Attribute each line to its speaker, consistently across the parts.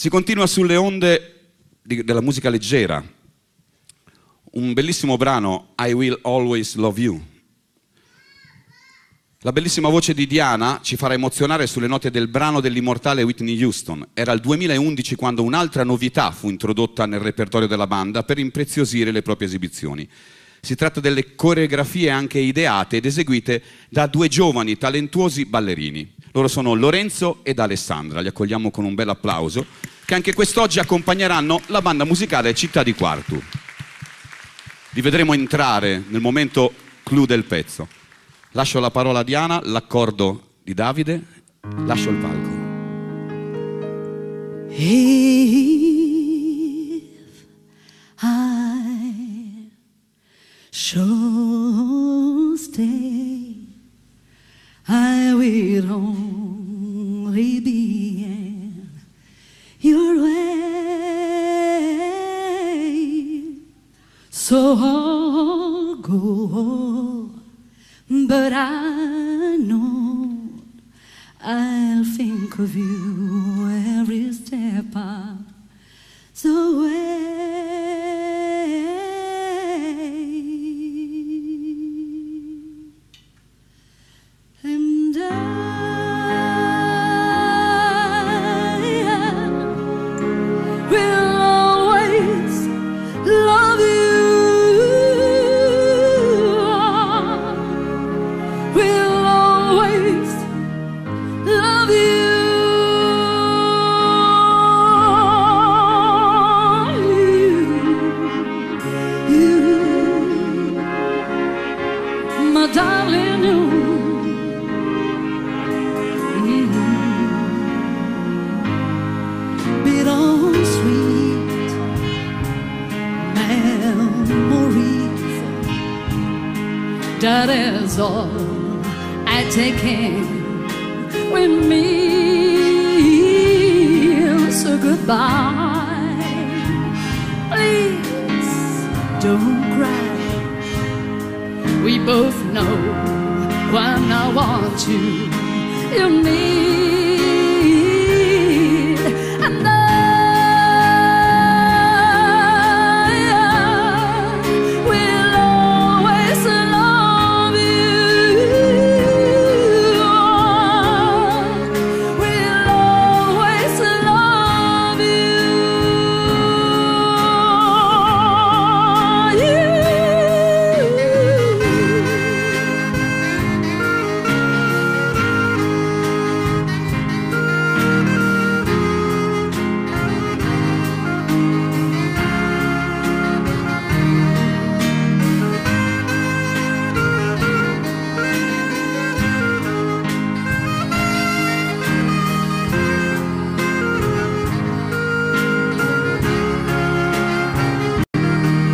Speaker 1: Si continua sulle onde della musica leggera. Un bellissimo brano, I Will Always Love You. La bellissima voce di Diana ci farà emozionare sulle note del brano dell'immortale Whitney Houston. Era il 2011 quando un'altra novità fu introdotta nel repertorio della banda per impreziosire le proprie esibizioni. Si tratta delle coreografie anche ideate ed eseguite da due giovani talentuosi ballerini. Loro sono Lorenzo ed Alessandra, li accogliamo con un bel applauso, che anche quest'oggi accompagneranno la banda musicale Città di Quartu. Li vedremo entrare nel momento clou del pezzo. Lascio la parola a Diana, l'accordo di Davide, lascio il palco.
Speaker 2: If I should stay, I will only be in your way. So I'll go, but I know I'll think of you every step of the way. And I will always love you. Will always love you. You, my darling, you. Bittersweet memories. That is all I take in with me. So goodbye. Please don't cry. We both know when I want you, you need. And I will always love you. Will always love you.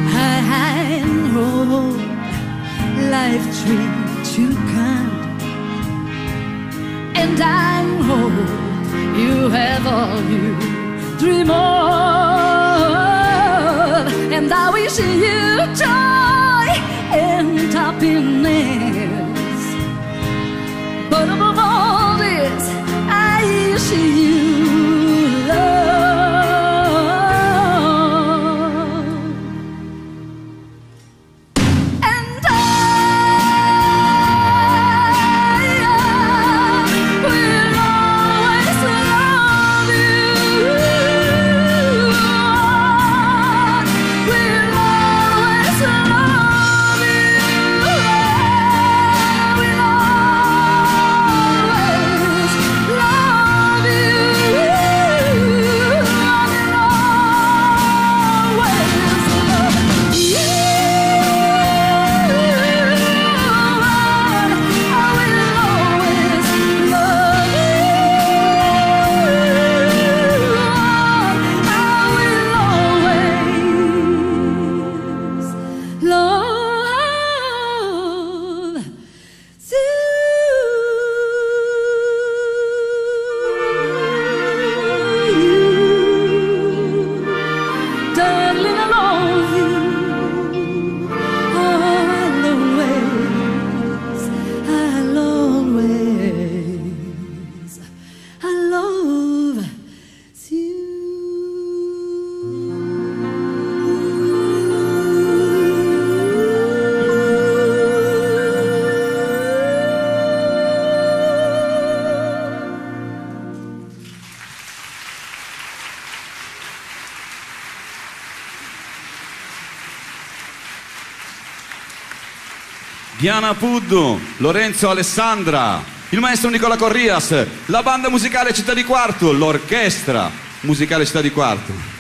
Speaker 2: I know life treats you kind, and I hope you have all you dream of, and I wish you joy and happiness. But above all this, I wish you love. And I will always love you. Will always love you.
Speaker 1: Diana Puddu, Lorenzo Alessandra, il maestro Nicola Corrias, la banda musicale Città di Quartu, l'orchestra musicale Città di Quartu.